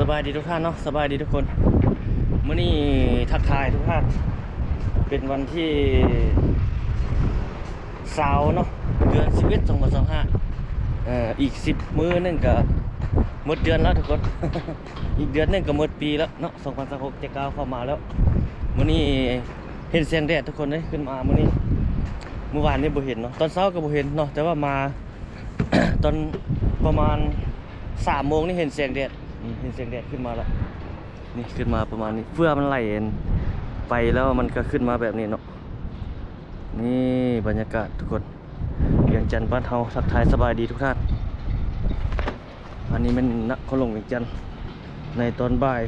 ສະບາຍດີທຸກທ່ານເນາະ ສະບາຍດີທຸກຄົນ. ມື້ນີ້ທັກທາຍທຸກທ່ານ ເປັນວັນທີຊາວເນາະ ເດືອນສິບເອັດ ສອງພັນຊາວຫ້າ ເອີ ອີກສິບມື້ໜຶ່ງກະໝົດເດືອນແລ້ວທຸກຄົນ ອີກເດືອນໜຶ່ງກະໝົດປີແລ້ວເນາະ ສອງພັນຊາວຫົກ ຈະກ້າວເຂົ້າມາແລ້ວ. ມື້ນີ້ເຫັນແສງແດດທຸກຄົນເອີຍ ຂຶ້ນມາມື້ນີ້ ມື້ວານນີ້ບໍ່ເຫັນເນາະ ຕອນເຊົ້າກະບໍ່ເຫັນເນາະ ແຕ່ວ່າມາ ຕອນປະມານສາມໂມງນີ້ເຫັນແສງແດດ ອືມ ເຫັນແສງແດດຂຶ້ນມາແລ້ວ ນີ້ຂຶ້ນມາປະມານນີ້ ເຟືອມັນໄຫຼໄປແລ້ວມັນກະຂຶ້ນມາແບບນີ້ເນາະ. ນີ້ບັນຍາກາດທຸກຄົນ ວຽງຈັນບ້ານເຮົາ ທັກທາຍສະບາຍດີທຸກທ່ານ. ອັນນີ້ແມ່ນນະຄອນຫຼວງວຽງຈັນໃນຕອນບ່າຍ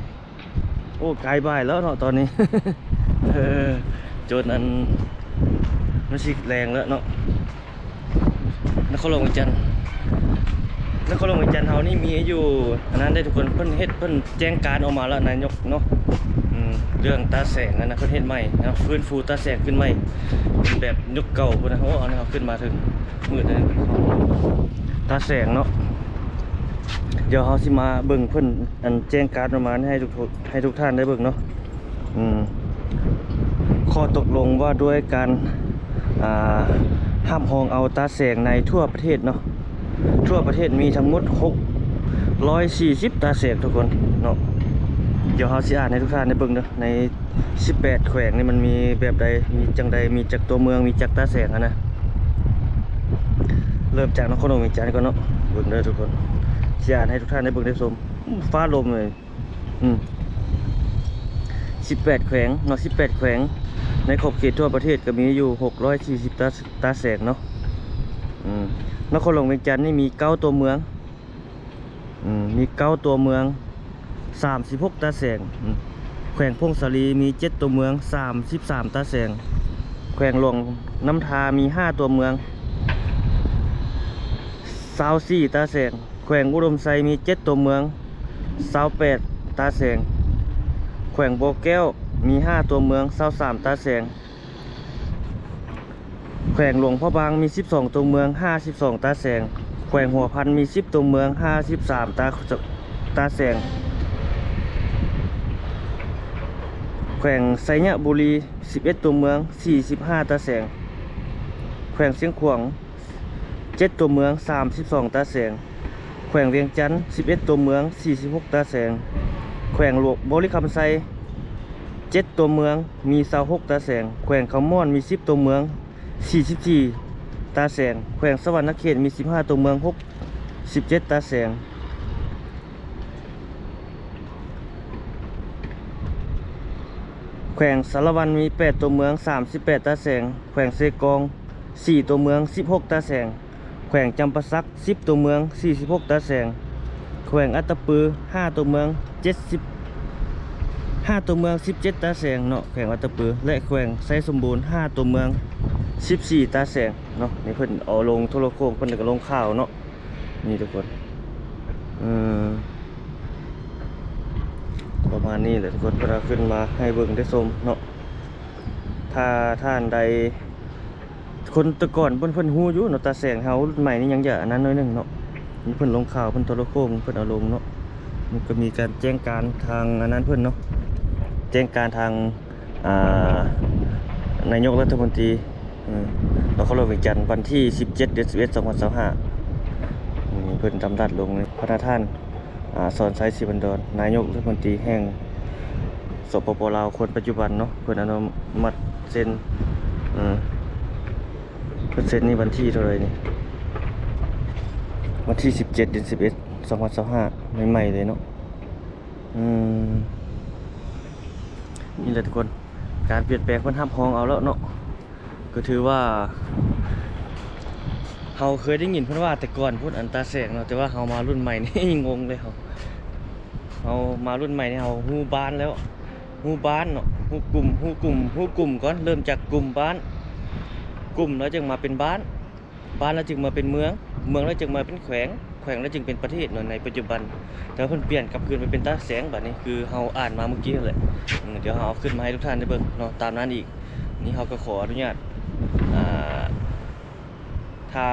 ໂອ້ ໃກ້ບ່າຍແລ້ວເນາະຕອນນີ້ ເອີ ຈົນອັນ ມັນຊິແລງແລ້ວເນາະ. ນະຄອນຫຼວງວຽງຈັນ ນະຄອນຫຼວງວຽງຈັນເຮົານີ້ມີຢູ່ອັນນັ້ນເດ້ທຸກຄົນ ເພິ່ນເຮັດ ເພິ່ນແຈ້ງການອອກມາແລ້ວນາຍົກເນາະ ອືມ ເລື່ອງຕາແສງຫັ້ນນະ ເພິ່ນເຮັດໃໝ່ເນາະ ຟື້ນຟູຕາແສງຂຶ້ນໃໝ່ ເປັນແບບຍຸກເກົ່າພຸ້ນນະ. ໂອ້ ອັນນີ້ເຮົາຂຶ້ນມາເຖິງມືດແລ້ວ ຕາແສງເນາະ ດຽວເຮົາຊິມາເບິ່ງເພິ່ນ ອັນແຈ້ງການອອກມາໃຫ້ທຸກ ໃຫ້ທຸກທ່ານໄດ້ເບິ່ງເນາະ. ອືມ ຂໍ້ຕົກລົງວ່າດ້ວຍການ ອ່າ ຮັບຮອງເອົາຕາແສງໃນທົ່ວປະເທດເນາະ ທົ່ວປະເທດມີທັງໝົດຫົກຮ້ອຍສີ່ສິບຕາແສງທຸກຄົນເນາະ. ດຽວເຮົາຊິອ່ານໃຫ້ທຸກທ່ານໄດ້ເບິ່ງເດີ ໃນສິບແປດແຂວງນີ້ມັນມີແບບໃດ ມີຈັ່ງໃດ ມີຈັກຕົວເມືອງ ມີຈັກຕາແສງຫັ້ນນະ. ເລີ່ມຈາກນະຄອນຫຼວງວຽງຈັນກ່ອນເນາະ ເບິ່ງເດີທຸກຄົນ ຊິອ່ານໃຫ້ທຸກທ່ານໄດ້ເບິ່ງໄດ້ຊົມ. ຟ້າລົມເລີຍ ອືມ ສິບແປດແຂວງເນາະ ສິບແປດແຂວງ ໃນຂອບເຂດທົ່ວປະເທດກະມີຢູ່ຫົກຮ້ອຍສີ່ສິບຕາ ຕາແສງເນາະ. ອືມ ນະຄອນຫຼວງວຽງຈັນນີ້ມີເກົ້າຕົວເມືອງ ອືມ ມີເກົ້າຕົວເມືອງ ສາມສິບຫົກຕາແສງ. ອືມ ແຂວງຜົ້ງສາລີມີເຈັດຕົວເມືອງ ສາມສິບສາມຕາແສງ. ແຂວງຫຼວງນ້ຳທາມີຫ້າຕົວເມືອງ ຊາວສີ່ຕາແສງ. ແຂວງອຸດົມໄຊມີເຈັດຕົວເມືອງ ຊາວແປດຕາແສງ. ແຂວງບໍ່ແກ້ວມີຫ້າຕົວເມືອງ ຊາວສາມຕາແສງ. ແຂວງຫຼວງພະບາງມີສິບສອງຕົວເມືອງ ຫ້າສິບສອງຕາແສງ. ແຂວງຫົວພັນມີສິບຕົວເມືອງ ຫ້າສິບສາມຕາ ຕາແສງ. ແຂວງໄຊຍະບູລີສິບເອັດຕົວເມືອງ ສີ່ສິບຫ້າຕາແສງ. ແຂວງຊຽງຂວາງ ເຈັດຕົວເມືອງ ສາມສິບສອງຕາແສງ. ແຂວງວຽງຈັນ ສິບເອັດຕົວເມືອງ ສີ່ສິບຫົກຕາແສງ. ແຂວງຫຼວງບໍລິຄຳໄຊ ເຈັດຕົວເມືອງ ມີຊາວຫົກຕາແສງ. ແຂວງຄຳມ່ວນມີສິບຕົວເມືອງ ສີ່ສິບສີ່ຕາແສງ. ແຂວງສະຫວັນນະເຂດມີສິບຫ້າຕົວເມືອງ ຫົກສິບເຈັດຕາແສງ. ແຂວງສາລະວັນມີແປດຕົວເມືອງ ສາມສິບແປດຕາແສງ. ແຂວງເຊກອງ ສີ່ຕົວເມືອງ ສິບຫົກຕາແສງ. ແຂວງຈຳປາສັກ ສິບຕົວເມືອງ ສີ່ສິບຫົກຕາແສງ. ແຂວງອັດຕະປື ຫ້າຕົວເມືອງ ເຈັດສິບ ຫ້າຕົວເມືອງ ສິບເຈັດຕາແສງເນາະ ແຂວງອັດຕະປື ແລະ ແຂວງໄຊສົມບູນ ຫ້າຕົວເມືອງ ສິບສີ່ຕາແສງເນາະ. ນີ້ເພິ່ນເອົາລົງໂທລະໂຄ່ງ ເພິ່ນກະລົງຂ່າວເນາະ ນີ້ທຸກຄົນ ເອີ ປະມານນີ້ແຫຼະທຸກຄົນ ເພິ່ນເອົາຂຶ້ນມາໃຫ້ເບິ່ງໄດ້ຊົມເນາະ. ຖ້າທ່ານໃດ ຄົນແຕ່ກ່ອນເພິ່ນ ເພິ່ນຮູ້ຢູ່ເນາະ ຕາແສງເຮົາລຸ້ນໃໝ່ນີ້ຍັງຈະອັນນັ້ນໜ້ອຍໜຶ່ງເນາະ ເພິ່ນລົງຂ່າວ ເພິ່ນໂທລະໂຄ່ງ ເພິ່ນເອົາລົງເນາະ. ມັນກະມີການແຈ້ງການທາງອັນນັ້ນເພິ່ນເນາະ ແຈ້ງການທາງ ອ່າ ນາຍົກລັດຖະມົນຕີ ເອີ ນະຄອນຫຼວງວຽງຈັນ ວັນທີສິບເຈັດ ເດືອນສິບເອັດ ສອງພັນຊາວຫ້າ ເພິ່ນດຳລັດລົງ ພະນະທ່ານ ອາ ສອນໄຊ ສີພັນດອນ ນາຍົກລັດຖະມົນຕີແຫ່ງ ສປປ ລາວ ຄົນປັດຈຸບັນເນາະ ເພິ່ນອະນຸມັດເຊັນ ເອີ ເພິ່ນເຊັນນີ້ວັນທີເທົ່າໃດນີ້ ວັນທີສິບເຈັດ ເດືອນສິບເອັດ ສອງພັນຊາວຫ້າ ໃໝ່ໆເລີຍເນາະ. ອືມ ນີ້ແຫຼະທຸກຄົນ ການປ່ຽນແປງເພິ່ນຮັບຮອງເອົາແລ້ວເນາະ. ກະຖືວ່າ ເຮົາເຄີຍໄດ້ຍິນເພິ່ນວ່າແຕ່ກ່ອນພຸ້ນ ອັນຕາແສງເນາະ ແຕ່ວ່າເຮົາມາລຸ້ນໃໝ່ນີ້ ງົງເລີຍເຮົາ ເຮົາມາລຸ້ນໃໝ່ນີ້ ເຮົາຮູ້ບ້ານແລ້ວ ຮູ້ບ້ານເນາະ ຮູ້ກຸ່ມ ຮູ້ກຸ່ມ ຮູ້ກຸ່ມກ່ອນ ເລີ່ມຈາກກຸ່ມບ້ານ ກຸ່ມແລ້ວຈຶ່ງມາເປັນບ້ານ ບ້ານແລ້ວຈຶ່ງມາເປັນເມືອງ ເມືອງແລ້ວຈຶ່ງມາເປັນແຂວງ ແຂວງແລ້ວຈຶ່ງເປັນປະເທດເນາະ ໃນປັດຈຸບັນ. ແຕ່ວ່າເພິ່ນປ່ຽນກັບຄືນມາເປັນຕາແສງ ບາດນີ້ຄືເຮົາອ່ານມາມື້ກີ້ຫັ້ນແຫຼະ. ອືມ ດຽວເຮົາເອົາຂຶ້ນມາໃຫ້ທຸກທ່ານໄດ້ເບິ່ງເນາະ ຕາມນັ້ນອີກ. ນີ້ເຮົາກະຂໍອະນຸຍາດ ອ່າ ຖ້າ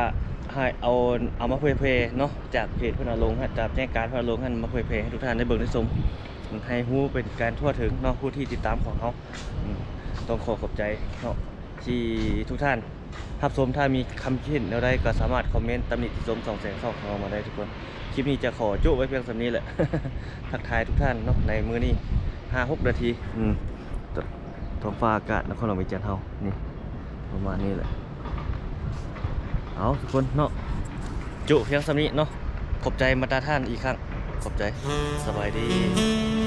ໃຫ້ເອົາ ເອົາມາເຜີຍແຜ່ເນາະ ຈາກເພຈເພິ່ນເອົາລົງ ຈາກແຈ້ງການເພິ່ນເອົາລົງຫັ້ນ ມາເຜີຍແຜ່ໃຫ້ທຸກທ່ານໄດ້ເບິ່ງໄດ້ຊົມ ໃຫ້ຮູ້ເປັນການທົ່ວເຖິງເນາະ ຜູ້ທີ່ຕິດຕາມຂອງເຮົາ. ອືມ ຕ້ອງຂໍຂອບໃຈເນາະ ທີ່ທຸກທ່ານຮັບຊົມ. ຖ້າມີຄຳຄິດເຫັນແນວໃດກໍສາມາດຄອມເມັນຕຳໜິຕິຊົມສ່ອງແສງຊ່ອງຂອງເຮົາມາໄດ້ທຸກຄົນ. ຄລິບນີ້ຈະຂໍໂຈະໄວ້ພຽງສ່ຳນີ້ແຫຼະ ທັກທາຍທຸກທ່ານເນາະ ໃນມື້ນີ້ຫ້າຫົກນາທີ. ອືມ ທ້ອງຟ້າອາກາດນະຄອນຫຼວງວຽງຈັນເຮົານີ້ ປະມານນີ້ແຫຼະ. ເອົາທຸກຄົນເນາະ ໂຈະພຽງສ່ຳນີ້ເນາະ. ຂອບໃຈມາດາມທ່ານອີກຄັ້ງ ຂອບໃຈ ສະບາຍດີ.